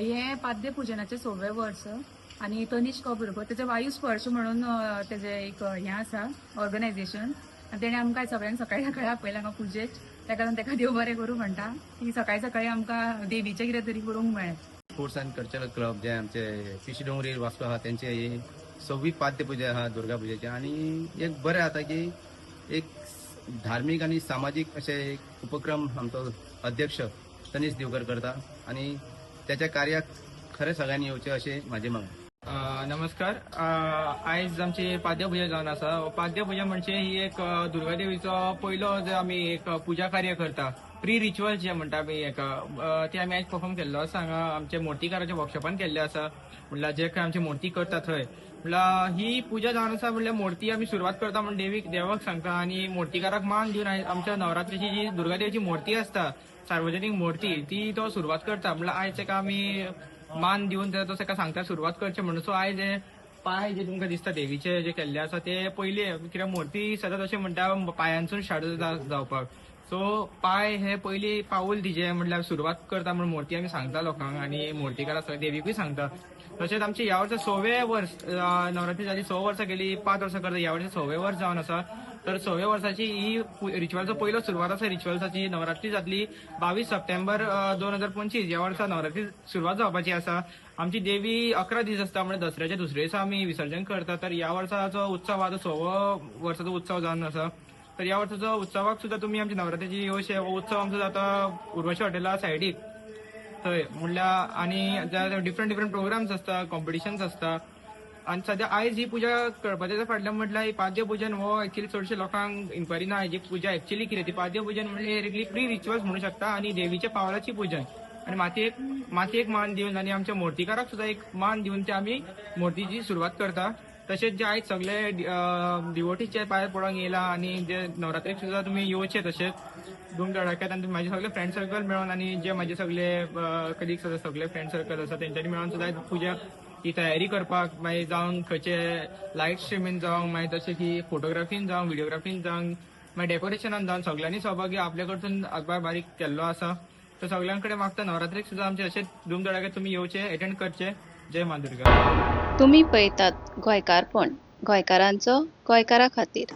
हें पाद्यपुजनाचें सव्वें वर्स आनी तनिष्क भुरगो तेजे वायू स्पर्श म्हणून तेजें एक हें आसा ऑर्गनायझेशन आनी तेणें आमकां सगळ्यांक सकाळी सकाळी आपयलां हांगा पुजेक. तेका लागून तेका देव बरें करूं म्हणटा की सकाळी सकाळी आमकां देवीचें कितें तरी करूंक मेळ्ळें. स्पोर्ट्स अँड कल्चरल क्लब जे आमचे पिशी डोंगरी वास्को आहा तेंचे ही सव्वी पाद्य पुजा आहा दुर्गा पुजेची. आनी एक बरें जाता की एक धार्मीक आनी सामाजीक अशे एक उपक्रम आमचो अध्यक्ष तनीश दिवकर करता आनी त्याच्या कार्याक खरें सगळ्यांनी येवचें अशें म्हाजें मागणें. नमस्कार. आयज आमची पाद्यपुजा जावन आसा. पाद्यपुजा म्हणजे ही एक दुर्गा देवीचो पयलो जे आमी एक पुजा कार्य करता, प्री रिच्युअल जे म्हणटा आमी हेका, ते आमी आयज परफॉर्म केल्लो आसा. हांगा आमच्या मुर्तीकाराच्या वर्कशॉपान केल्ले आसा. म्हणल्यार जे खंय आमची मूर्ती करता थंय, म्हणल्यार ही पुजा जावन आसा. म्हणल्यार मूर्ती आमी सुरवात करता म्हण देवीक देवाक सांगता आनी मुर्तीकाराक मान दिवन आमच्या नवरात्रीची जी दुर्गा देवीची मूर्ती आसता, सार्वजनीक मूर्ती, ती तो सुरवात करता. म्हणल्यार आयज ताका आमी मान दिवन तो ताका सांगता सुरवात करचे म्हणून. सो आयज हे पांय जे तुमकां दिसता देवीचे जे केल्ले आसा ते पयले, कित्याक मूर्ती सदांच अशें म्हणटा पांयांसून स्टार्ट जावपाक. सो पांय हे पयली पावूल तिजे, म्हणल्यार सुरवात करता म्हण मूर्ती आमी सांगता लोकांक आनी मुर्तीकाराक देवीकूय सांगता. तशेंच आमचे ह्या वर्सा 6वें वर्स, नवरात्री जाली 6 वर्सां गेली, 5 वर्सां करता, ह्या वर्सा 6वें वर्स जावन आसा. तर 6व्या वर्साची ही रिच्युअलचो पयलो सुरवात आसा. रिच्युअल्साची नवरात्री जातली 22 सप्टेंबर 2025 ह्या वर्सा नवरात्री सुरवात जावपाची आसा. आमची देवी 11 दीस आसता, म्हणजे दसऱ्याच्या दुसऱ्या दिसा आमी विसर्जन करता. तर ह्या वर्साचो उत्सव आहा तो 6वो वर्साचो उत्सव जावन आसा. तर ह्या वर्साचो उत्सवाक सुद्दां तुमी आमच्या नवरात्रीची येवचे. हो उत्सव आमचो जाता उर्वशी हॉटेला सायडीक थंय, म्हणल्यार आनी डिफरंट डिफरंट प्रोग्राम्स आसता, कॉम्पिटिशन्स आसता. आनी सद्या आयज ही पुजा करपाच्या फाटल्यान म्हटल्यार ही पाद्य पुजन हो एक्चुअली चडशे लोकांक इन्क्वायरी ना. ही पुजा एक्चुअली कितें ती पाद्य पुजन म्हणल्यार प्री रिच्युअल्स म्हणू शकता आनी देवीच्या पावलाची पुजन आनी मातयेक मान दिवन आनी आमच्या मुर्तीकाराक सुद्दां एक मान दिवन ते आमी मुर्तीची सुरवात करता. तशेंच जे आयज सगळे डिवोटीचे पांय पडोंक येयला आनी जे नवरात्रीक सुद्दां तुमी येवचे तशेंच धूम धडाक्यात. आनी म्हाजे सगळे फ्रेंड सर्कल मेळोन आनी जे म्हाजे सगळे कलिग्स आसा, सगळे फ्रेंड सर्कल आसा तेंच्यांनी मेळोन सुद्दां पुजा ही तयारी करपाक, मागीर जावन खंयचे लायट स्ट्रिमीन जावं, मागीर तशें की फोटोग्राफीन जावं, व्हिडियोग्राफीन जावं, मागीर डेकोरेशनान जावं, सगळ्यांनी सहभागी आपल्या कडसून हातभार बारीक केल्लो आसा. तर सगळ्यां कडेन मागता नवरात्रीक सुद्दां आमचे अशेंच धूम धडाक्यात तुमी येवचे, एटेंड करचे. जय मा दुर्गा. तुमी पळयतात गोंयकारपण, गोंयकारांचो गोंयकारा खातीर.